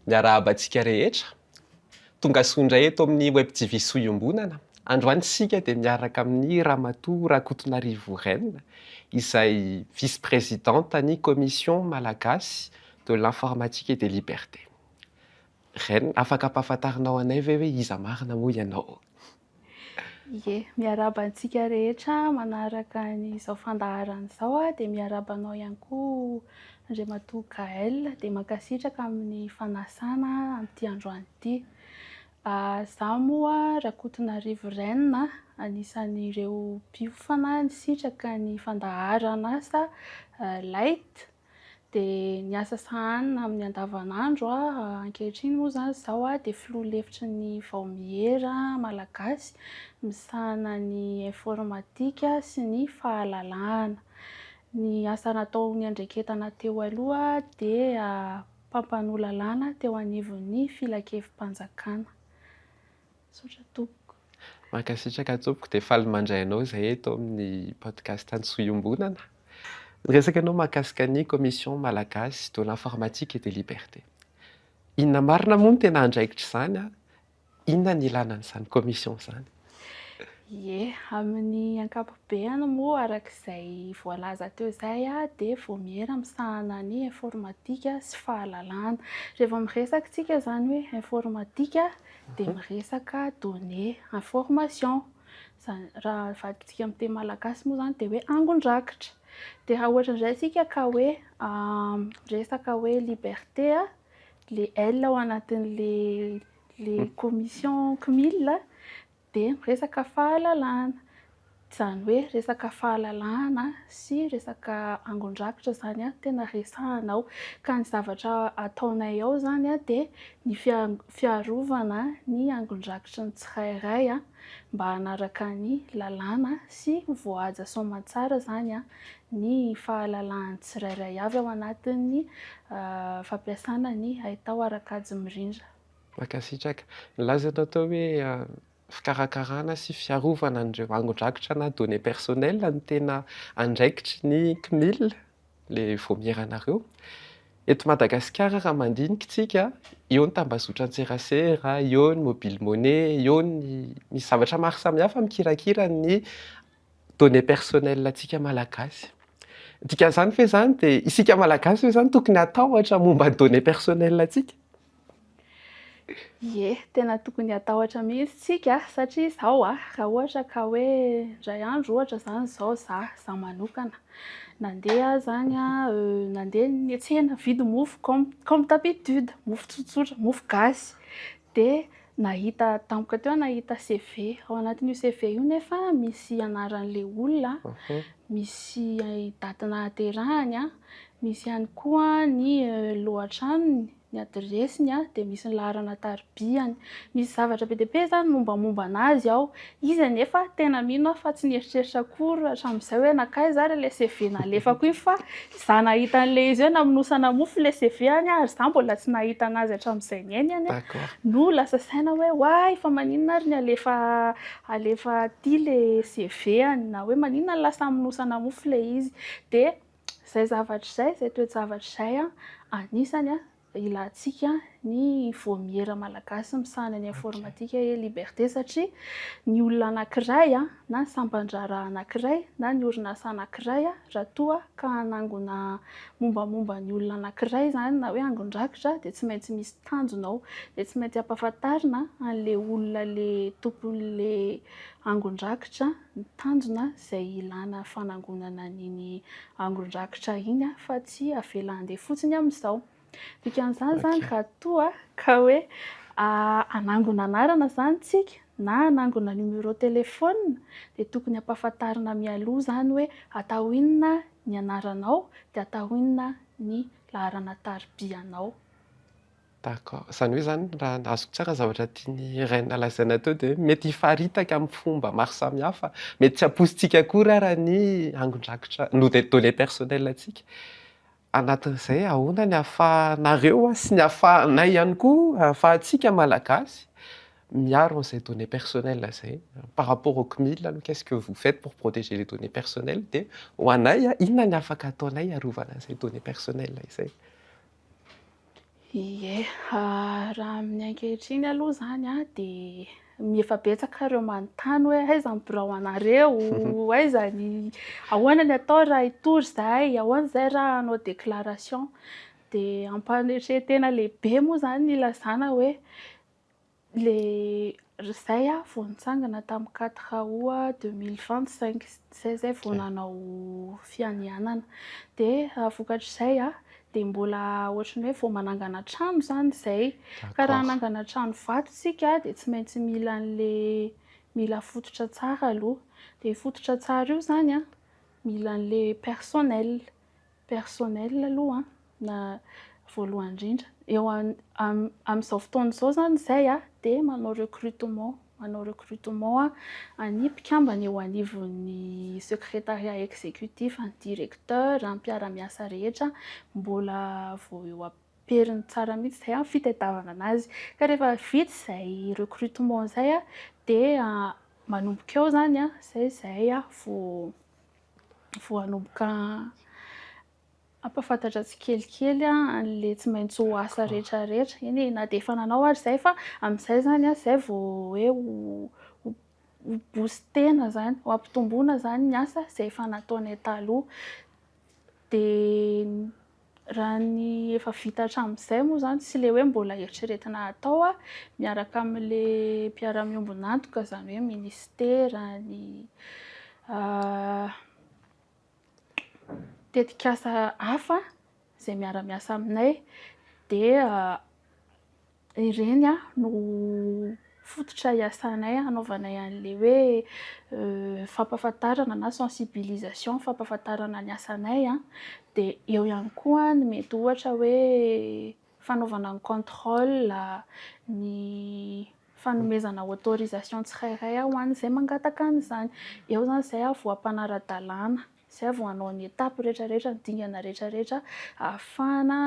Miarahaba antsika rehetra. Tonga soa indray eto amin'ny Web TV Soa Iombonana. Androany isika dia miaraka amin'ny Ramatoa Rakotonarivo Reine, izay vice-présidente ny Commission Malagasy de l'informatique et des libertés. Reine, afaka ampahafantarinao anay ve hoe iza marina moa ianao? Ie, miarahaba antsika rehetra manaraka an'izao fandaharana izao a, dia miarahaba anao ihany koa, Andriamatoa Gaël, dia mankasitraka amin'ny fanasana amin'ity androany ity. Izaho moa Rakotonarivo Reine, anisan'ireo mpiofana nisitraka ny fandaharanasa Light, dia ny asa sahanina amin'ny andavanandro ankehitriny moa izany izao dia filoha lefitry ny vaomiera malagasy misahana ny informatika sy ny fahalalahana. Ny asa natao niandraiketana teo aloha dia mpampanoa lalàna teo anivon'ny filankevi-panjakana. Misaotra tompoko. Mankasitraka tompoko, dia faly mandray anao izay eto amin'ny podcast ny Soa Iombonana. Niresaka ianao mahakasika ny Commission Malagasy de l'informatique et des libertés. Inona marina moa no tena andraikitra izany? Inona ny ilana an'izany commission izany? Ie, amin'ny ankapobeany moa arak'izay voalaza teo izay dia vaomiera misahana ny informatika sy fahalalana. Rehefa miresaka isika izany hoe informatika dia miresaka données, information. Izany raha avadika amin'ny teny malagasy moa izany dia hoe angon-drakitra. Dia raha ohatra indray isika ka hoe miresaka hoe liberté, le L ao anatin'le le commission CMIL dia miresaka fahalalana. Izany hoe resaka fahalalana sy resaka angon-drakitra izany tena resahana ao. Ka ny zavatra ataonay ao izany dia ny fiarovana ny angon-drakitry ny tsirairay mba hanaraka ny lalàna sy ho voahaja soamantsara izany ny fahalalahan'ny tsirairay avy ao anatin'ny fampiasana ny haitao ara-kajy mirindra. Mankasitraka. Nilaza ianao teo hoe fikarakarana sy fiarovana an'ireo angon-drakitra na données personnelles no tena andraikitry ny CMIL, ilay vaomieranareo. Eto Madagasikara raha mandinika isika, eo ny tambazotran-tserasera, eo ny mobile money, eo ny misy zavatra maro samihafa mikirakira ny données personnelles antsika malagasy. Dikan'izany ve izany dia isika malagasy ve izany tokony hatahotra momba ny données personnelles antsika? Ie, tena tokony hatahotra mihitsy tsika satria izao raha ohatra ka hoe indray andro ohatra izany izao za manokana nandeha aho izany nandeha niantsena nividy mofo comme d'habitude, mofo tsotsotra, mofo gasy, dia nahita tampoka teo aho nahita CV, ao anatin'io CV io nefa misy anaran'ilay olona, misy daty nahaterahany, misy ihany koa ny lohatranony, ny adiresiny, dia misy ny laharana taribiany. Misy zavatra be dia be izany mombamomba an'azy ao. Izy anefa tena mino aho fa tsy nieritreritra akory hatramin'izay hoe nankaiza ary ilay CV nalefako iny, fa izaho nahita an'ilay izy hoe namonosana mofo ilay CV any ary izaho mbola tsy nahita an'azy hatramin'izay niainany no lasa saina hoe oay, fa maninona ary ny alefa alefa aty ilay CV any, na hoe maninona no lasa hamonosana mofo ilay izy. Dia izay zavatra izay, izay toe-javatra izay anisany ilantsika ny vaomiera malagasy misahana ny informatika et liberté, satria ny olona anankiray na ny sampan-draharaha anankiray na ny orinasa anankiray raha toa ka hanangona mombamomba ny olona anankiray izany na hoe angon-drakitra dia tsy maintsy misy tanjona ao, dia tsy maintsy ampahafantarina an'ilay olona ilay tompon'ilay angon-drakitra ny tanjona izay ilana fanangonana an'iny angon-drakitra iny fa tsy avela handeha fotsiny amin'izao. Dikan'izany izany raha toa ka hoe hanangona anarana izany tsika na hanangona numéro téléphone dia tokony hampahafantarina mialoha izany hoe atao inona ny anaranao dia atao inona ny laharana taribianao. D'accord. Izany hoe izany raha azoko tsara ny zavatra tian'i Reine lazaina teo dia mety hifaritaka amin'ny fomba maro samihafa, mety tsy ampoizintsika akory ara ny angon-drakitra no des données personnelles antsika. Anatin'izay ahoana ny ahafahanareo sy ny ahafahanay ihany koa, ahafahantsika malagasy miaro an'izay données personnelles izay par rapport au CMIL aloha, qu'est-ce que vous faites pour protéger les données personnelles? Dia ho anay, inona ny afaka ataonay hiarovana an'izay données personnelles izay? Ie, raha amin'ny ankehitriny aloha zany a, de efa betsaka ireo manontany hoe aiza ny birao anareo, aiza ny ahoana ny atao raha hitory izahay, ahoana izahay raha hanao déclaration. De am-panetren-tena lehibe moa zany ny ilazana hoe le izay a vao nitsangana tamin'ny 4 août 2025, zay zay vao nanao fianianana. De vokatr'izay a, de mbola ohatran'ny hoe vao manangana trano zany izay. Ka raha hanangana trano vato tsika de tsy maintsy mila an'le mila fototra tsara aloha. De io fototra tsara io zany a, mila an'le personnel, personnel aloha na voalohany indrindra. Eo amin'izao fotoana izao zany izay a, de manao recrutement, manao recrutement ny mpikambana eo anivon'ny secrétariat exécutif, ny directeur, ny mpiara-miasa rehetra, mbola vao eo am-periny tsara mihitsy izay amin'ny fitadiavana anazy. Ka rehefa vita izay recrutement izay a, de manomboka eo zany a, zay izay a vao hanomboka hampahafantatra tsikelikely an'le tsy maintsy ho asa rehetrarehetra. Eny e, na de efa nanao ary izay fa amin'izay zany a, zay vao hoe ho booster-na zany, ho ampitomboana zany ny asa izay efa nataonay taloha. De raha ny efa vita hatramin'izay moa zany tsy le hoe mbola eritreretina atao a, miaraka amin'le mpiara-miombon'antoka zany hoe ministera, ny tetikasa hafa izay miara-miasa aminay, de ireny a no fototra iasanay hanaovanay an'le hoe fampahafantarana na sensibilisation, fampahafantarana ny asanay a. De eo ihany koa ny mety ohatra hoe fanaovana ny contrôle, ny fanomezana autorisation tsirairay ho an'izay mangataka an'izany. Eo zany izay vao hampanara-dalàna, izay vao hanao ny étape rehetrarehetra, ny dingana rehetrarehetra ahafahana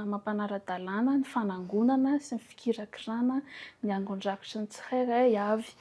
mampanara-dalàna ny fanangonana sy ny fikirakirana ny angon-drakitry ny tsirairay avy.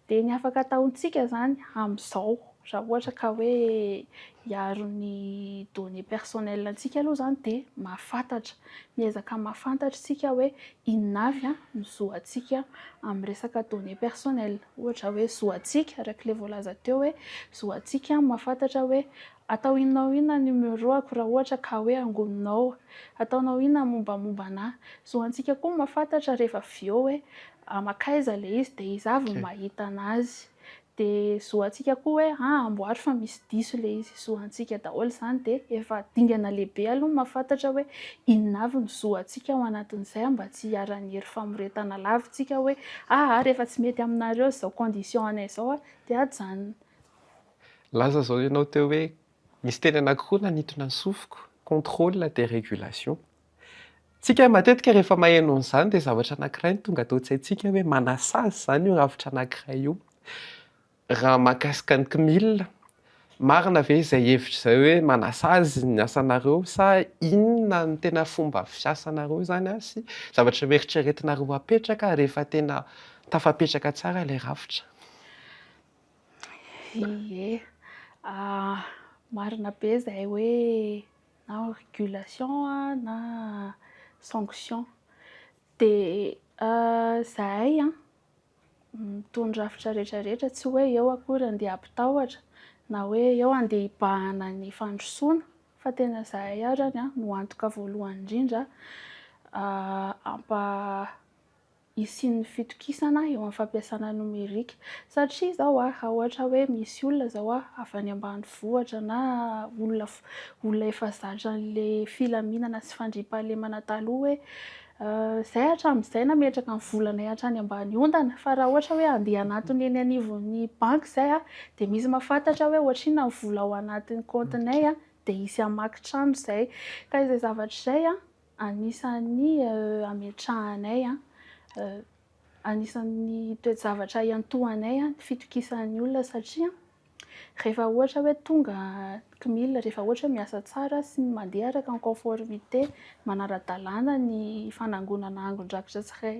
De ny afaka ataontsika zany amin'izao raha ohatra ka hoe hiaro ny données personnelles antsika aloha zany, de mahafantatra, miezaka mahafantatra isika hoe inona avy ny zo antsika amin'ny resaka données personnelles. Ohatra hoe zo antsika arak'ilay voalaza teo hoe zo antsika mahafantatra hoe atao inona inona numéro-ako raha ohatra ka hoe angoninao, ataonao inona mombamomba anahy. Zo antsika koa mahafantatra rehefa avy eo hoe mankaiza ilay izy, de iza avy no mahita anazy. De zo antsika koa hoe amboary fa misy diso ilay izy. Zo antsika daholo izany, de efa dingana lehibe aloha ny mahafantatra hoe inona avy ny zo antsika ao anatin'izay, mba tsy hiharan'ny hery famoretana lava isika hoe rehefa tsy mety aminareo izao condition anay izao a, de ajanona. Laza zao ianao teo hoe misy teny anankiroa nanintona ny sofiko: contrôle de régulation. Tsika matetika rehefa maheno an'izany, dia zavatra anankiray no tonga atao an-tsaintsika hoe manasazy zany io rafitra anankiray io. Raha mahakasika ny CMIL, marina ve izay hevitra izay hoe manasazy ny asanareo, sa inona no tena fomba fiasanareo zany a, sy zavatra eritreretinareo apetraka rehefa tena tafapetraka tsara ilay rafitra? Ie, marina be izay hoe na régulation na sanction. De zahay a mitondra rafitra rehetrarehetra, tsy hoe eo akory andeha hampitahotra na hoe eo andeha hibahana ny fandrosoana, fa tena zahay arany a no antoka voalohany indrindra hampa hisian'ny fitokisana eo amin'ny fampiasana nomerika. Satria izao a, raha ohatra hoe misy olona izao a avy any ambanivohitra na olona efa zatra an'le filaminana sy fandriampahalemana taloha, hoe zay hatramin'izay nametraka ny volanay hatrany ambany ondana, fa raha ohatra hoe andeha hanatona eny anivon'ny banky izay a, de misy mahafantatra hoe ohatrinona ny vola ao anatin'ny kaontinay a, de hisy hamaky trano izay. Ka izay zavatra izay a anisan'ny ametrahanay a, anisan'ny toe-javatra iantohanay ny fitokisan'ny olona, satria rehefa ohatra hoe tonga CMIL, rehefa ohatra hoe miasa tsara sy mandeha araka ny conformité, manara-dalàna ny fanangonana angon-drakitra tsiray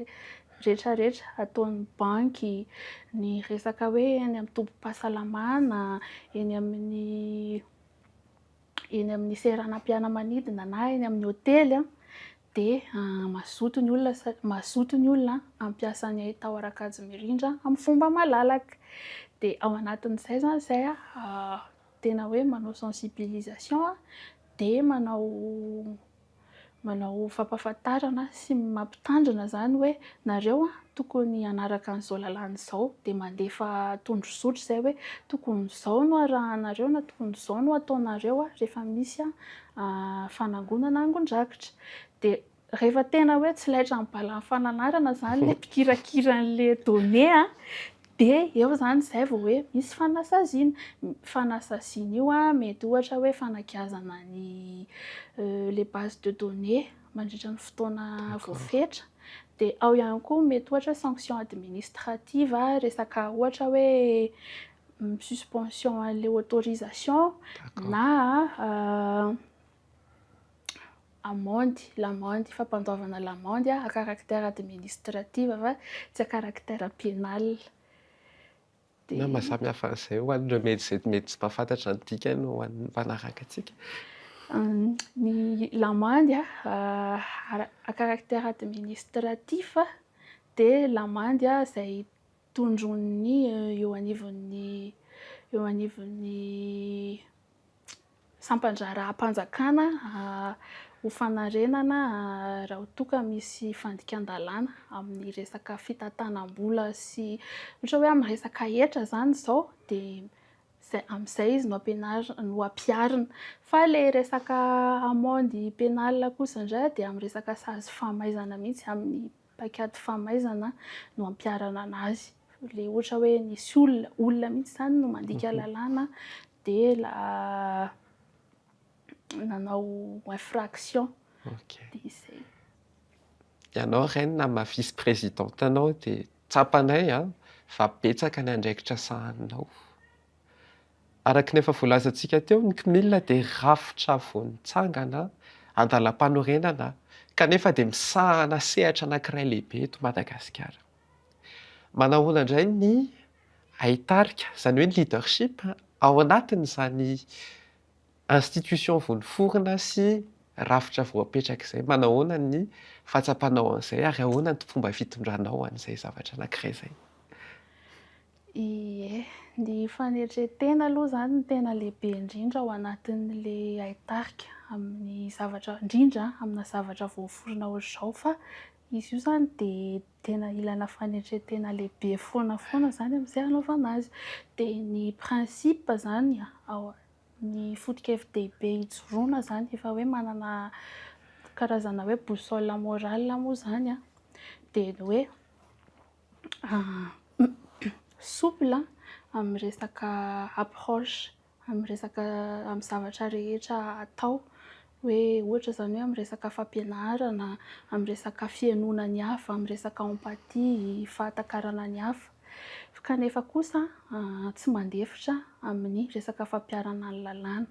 rehetrarehetra ataon'ny banky, ny resaka hoe eny amin'ny tobim-pahasalamana, eny amin'ny seranam-piaramanidina na eny amin'ny hôtely a. Dia mazoto ny olona mazoto ny olona hampiasa ny haitao ara-kajy mirindra amin'ny fomba malalaka. Dia ao anatin'izay izany izay tena hoe manao sensibilisation dia manao manao fampahafantarana sy mampitandrina izany hoe nareo tokony hanaraka an'izao lalàna izao. Dia mandefa tondrozotra izay hoe tokony izao no arahanareo na tokony izao no ataonareo rehefa misy fanangonana angon-drakitra. Dia rehefa tena hoe tsy laitra amin'ny balan'ny fananarana izany ilay mpikirakira an'ilay données dia eo izany izay vao hoe misy fanasaziana. Fanasaziana io mety ohatra hoe fanagiazana ny les bases de données mandritra ny fotoana voafetra. Dia ao ihany koa mety ohatra hoe sanction administrative, resaka ohatra hoe suspension an'ilay autorisation na amende, l'amende, fampandoavana l'amende à caractère administratif fa tsy à caractère pénal. Na mahasamihafa an'izay ho an'ireo mety izay mety tsy mahafantatra ny dikany ho an'ny mpanaraka antsika. Ny l'amende à caractère administratif dia l'amende izay tondroin'ny eo anivon'ny sampan-draharaham-panjakana ho fanarenana raha toa ka misy fandikan-dalàna amin'ny resaka fitantanam-bola sy ohatra hoe amin'ny resaka hetra izany izao dia zay amin'izay izy no ampianarina, no ampiharina. Fa ilay resaka amende pénale kosa indray dia amin'ny resaka sazy famaizana mihitsy, amin'ny paikady famaizana no ampiharana anazy. Ilay ohatra hoe nisy olona, olona mihitsy izany no mandika lalàna dia nanao infraction dia izay. Ianao Reine maha vice présidente anao dia tsapanay fa betsaka ny andraikitra sahaninao. Araka ny efa voalazantsika teo, ny CMIL dia rafitra vao nitsangana andalam-panorenana kanefa dia misahana sehatra anankiray lehibe eto Madagasikara. Manahoana indray ny haitarika, izany hoe ny leadership ao anatin'izany institution vao niforona sy rafitra voapetraka izay? Manahoana ny fahatsapanao an'izay ary ahoana ny fomba fitondranao an'izay zavatra anankiray izay? Ie, ny fanetren-tena aloha izany no tena lehibe indrindra ao anatin'ilay haitarika amin'ny zavatra, indrindra amina zavatra voaforona ohatr'izao fa izy io izany dia tena ilana fanetren-tena lehibe foana foana izany amin'izay anaovana azy. Dia ny principe izany ao ny foto-kevi-dehibe ijoroana izany efa hoe manana karazana hoe boussole morale moa izany dia ny hoe souple amin'ny resaka approche, amin'ny resaka amin'ny zavatra rehetra atao hoe ohatra izany hoe amin'ny resaka fampianarana, amin'ny resaka fihainoana ny hafa, amin'ny resaka empathie, fahatakarana ny hafa. Kanefa kosa tsy mandefitra amin'ny resaka fampiharana ny lalàna.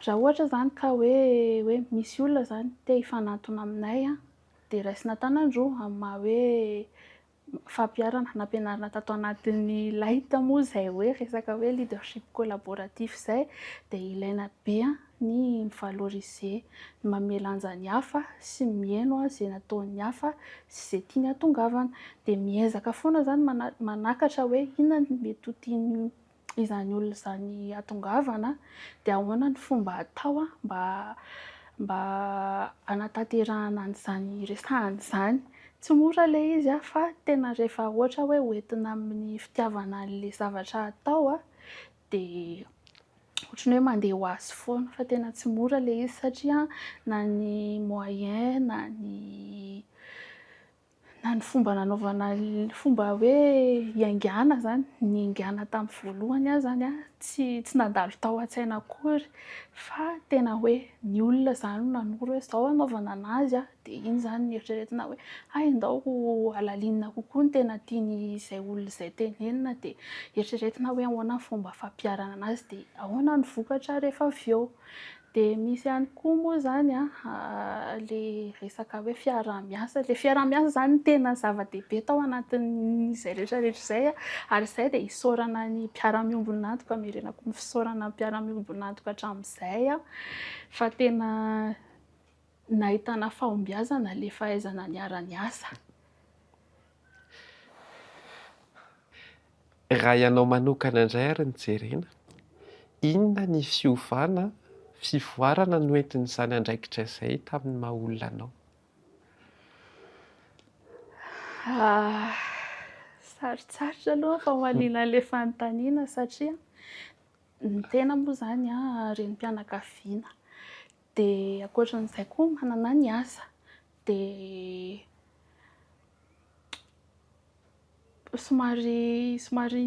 Raha ohatra izany ka hoe misy olona izany te hifanatona aminay dia raisina an-tanan-droa amin'ny maha hoe fampiharana nampianarina tato anatin'ny LIGHT moa izay hoe resaka hoe leadership collaboratif izay dia ilaina be ny mi-valoriser, ny manome lanja ny hafa sy mihaino izay nataon'ny hafa sy izay tiany hahatongavana. Dia miezaka foana izany manakatra hoe inona no mety ho tiany izany olona izany hahatongavana dia ahoana ny fomba atao mba hanatanterahana an'izany resahana izany. Tsy mora ilay izy fa tena rehefa ohatra hoe hoentina amin'ny fitiavana an'ilay zavatra atao dia ohatran'ny hoe mandeha ho azy foana fa tena tsy mora ilay izy satria na ny moyen na ny fomba nanaovana fomba hoe hiaingàna izany, niaingàna tamin'ny voalohany aho izany tsy nandalo tao an-tsaina akory fa tena hoe ny olona izany no nanoro hoe izao anaovana anazy dia iny izany no eritreretina hoe hay ndao halalinina kokoa ny tena tian'izay olona izay tenenina dia eritreretina hoe ahoana ny fomba fampiharana anazy dia ahoana ny vokatra rehefa avy eo. Dia misy ihany koa moa izany ilay resaka hoe fiaraha-miasa. Ilay fiaraha-miasa izany no tena zava-dehibe tao anatin'izay rehetrarehetra izay ary izay dia isaorana ny mpiara-miombon'antoka, amerenako ny fisaorana ny mpiara-miombon'antoka hatramin'izay fa tena nahitana fahombiazana ilay fahaizana niara-niasa. Raha ianao manokana indray ary no jerena, inona ny fiovana, fivoarana noentin'izany andraikitra izay tamin'ny maha olona anao? Sarotsarotra aloha ny famaliana an'ilay fanontaniana satria ny tena moa izany renim-pianakaviana dia ankoatran'izay koa manana ny asa dia Somary somary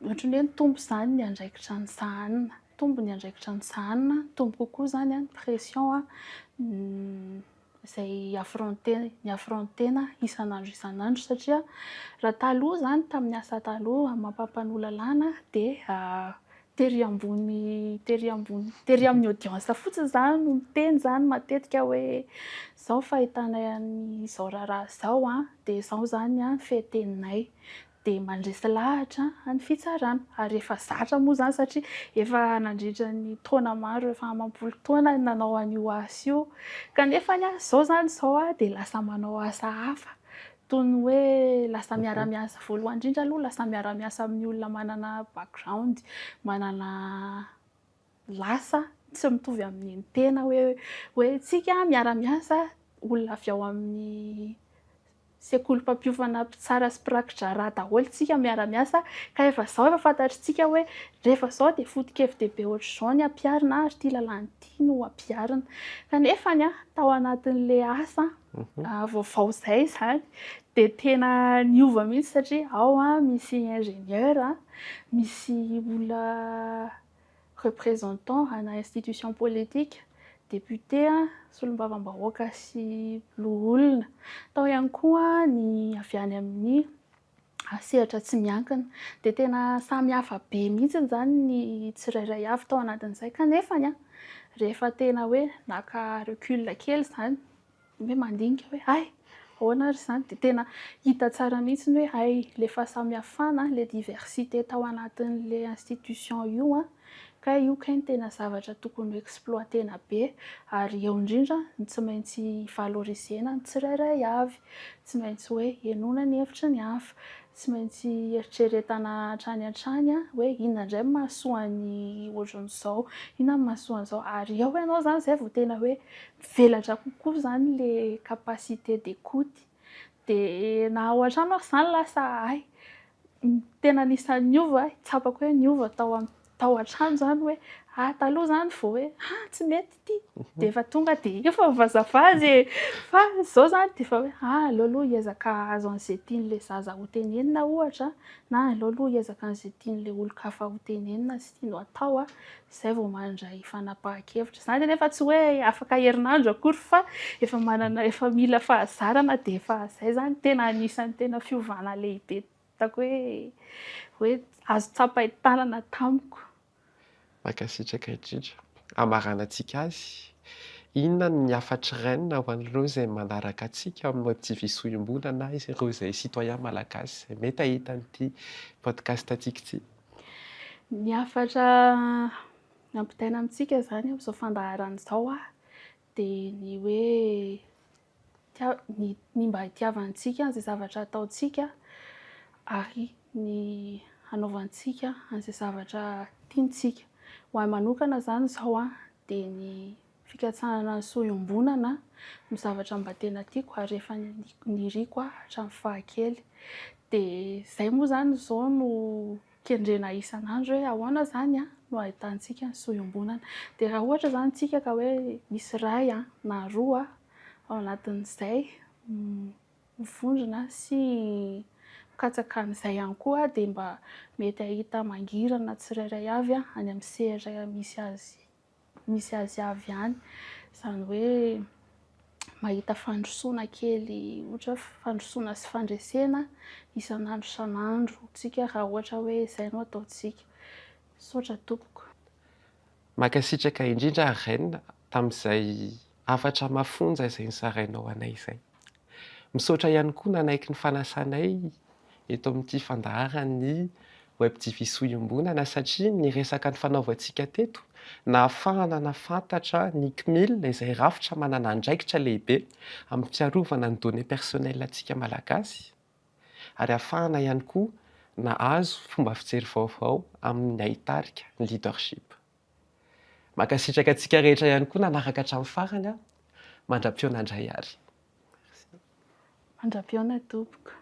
ohatran'ny hoe nitombo izany ny andraikitra nosahanina. Nitombo ny andraikitra nosahanina, nitombo kokoa izany ny pression izay affronter ni-affronter-na isan'andro isan'andro satria raha taloha izany tamin'ny asa taloha amin'ny maha mpampanoa lalàna dia Tery ambony, tery ambony, tery amin'ny audience fotsiny izany no miteny izany matetika hoe izao fahitanay an'izao raharaha izao an, dia izao izany ny fehinteninay. Dia mandresy lahatra ny fitsarana. Ary efa zatra moa izany satria efa nandritra ny taona maro, efa amam-polo taona nanao an'io asa io. Kanefa izao izany izao aho dia lasa manao asa hafa. Toy ny hoe lasa miara-miasa, voalohany indrindra aloha lasa miara-miasa amin'ny olona manana background, manana lasa tsy mitovy amin'ny ny tena hoe hoe tsika miara-miasa olona avy ao amin'ny sekoly mpampiofana mpitsara sy mpiraki-draharaha daholo tsika miara-miasa ka efa izao efa fantatritsika hoe rehefa izao dia foto-kevi-dehibe ohatr'izao ny ampiharina ary ity lalàna ity no ampiharina. Kanefa ny tao anatin'ilay asa vaovao izay izany dia tena niova mihitsy satria ao misy ingénieur, misy olona représentant ana institution politique, député, solombavambahoaka sy loholona. Tao ihany koa ny avy any amin'ny sehatra tsy miankina. Dia tena samy hafa be mihitsy izany ny tsirairay avy tao anatin'izay kanefa rehefa tena hoe naka recul kely izany hoe mandinika hoe hay! ahoana ary izany? Dia tena hita tsara mihitsy hoe hay! ilay fahasamihafana, ilay diversité tao anatin'ilay institution io an, kay io kay no tena zavatra tokony ho exploiter-na be ary eo indrindra no tsy maintsy valoriser-na ny tsirairay avy. Tsy maintsy hoe henoina ny hevitry ny hafa, tsy maintsy eritreretana hatrany hatrany hoe inona indray no mahasoa ny ohatran'izao, inona no mahasoa an'izao, ary eo ianao izany izay vao tena hoe mivelatra kokoa izany ilay capacité d'écoute. Dia na ao an-trano ary izany lasa hay, tena anisan'ny niova, tsapako hoe niova tao am- tao an-trano izany hoe ah taloha izany vao hoe ah tsy mety ity dia efa tonga dia efa mivazivazy e! Fa izao izany dia efa hoe ah aleo aloha hiezaka hahazo an'izay tian'ilay zaza ho tenenina ohatra na aleo aloha hiezaka an'izay tian'ilay olon-kafa ho tenenina sy tiany ho atao izay vao mandray fanapahan-kevitra. Izany anefa tsy hoe afaka herinandro akory fa efa manana efa mila fahazarana dia efa izay izany tena anisan'ny tena fiovana lehibe hitako hoe hoe azo tsapain-tanana tamiko. Mankasitraka indrindra. Hamaranantsika azy, inona ny hafatr'i Reine ho an'ireo izay manaraka antsika ao amin'ny Web TV Soa Iombonana na ireo izay citoyen malagasy izay mety hahita an'ity podcast antsika ity? Ny hafatra ampitaina amintsika izany amin'izao fandaharana izao dia ny hoe ny ny mba hitiavantsika an'izay zavatra ataontsika ary ny hanaovantsika an'izay zavatra tiantsika. Ho ahy manokana izany izao dia ny fikatsahana ny soa iombonana no zavatra mba tena tiako ary efa niriko hatramin'ny fahakely. Dia izay moa izany izao no kendrena isan'andro hoe ahoana izany no ahitantsika ny soa iombonana. Dia raha ohatra izany isika ka hoe misy iray na roa ao anatin'izay mivondrona sy mikatsaka an'izay ihany koa dia mba mety hahita mangirana tsirairay avy any amin'ny sehatra misy azy misy azy avy any. Izany hoe mahita fandrosoana kely, ohatra hoe fandrosoana sy fandresena isan'andro isan'andro tsika raha ohatra hoe izay no ataontsika. Misaotra tompoko. Mankasitraka indrindra Reine tamin'izay hafatra mafonja izay nozarainao anay izay. Misaotra ihany koa nanaiky ny fanasanay eto amin'ity fandaharan'ny. Web TV Soa Iombonana satria ny resaka nifanaovantsika teto nahafahana nahafantatra ny CNIL izay rafitra manana andraikitra lehibe amin'ny fiarovana ny données personnelles antsika malagasy ary ahafahana ihany koa nahazo fomba fijery vaovao amin'ny haitarika, ny leadership. Mankasitraka antsika rehetra ihany koa nanaraka hatramin'ny farany mandra-pihaona indray ary. Mandra-pihaona tompoko.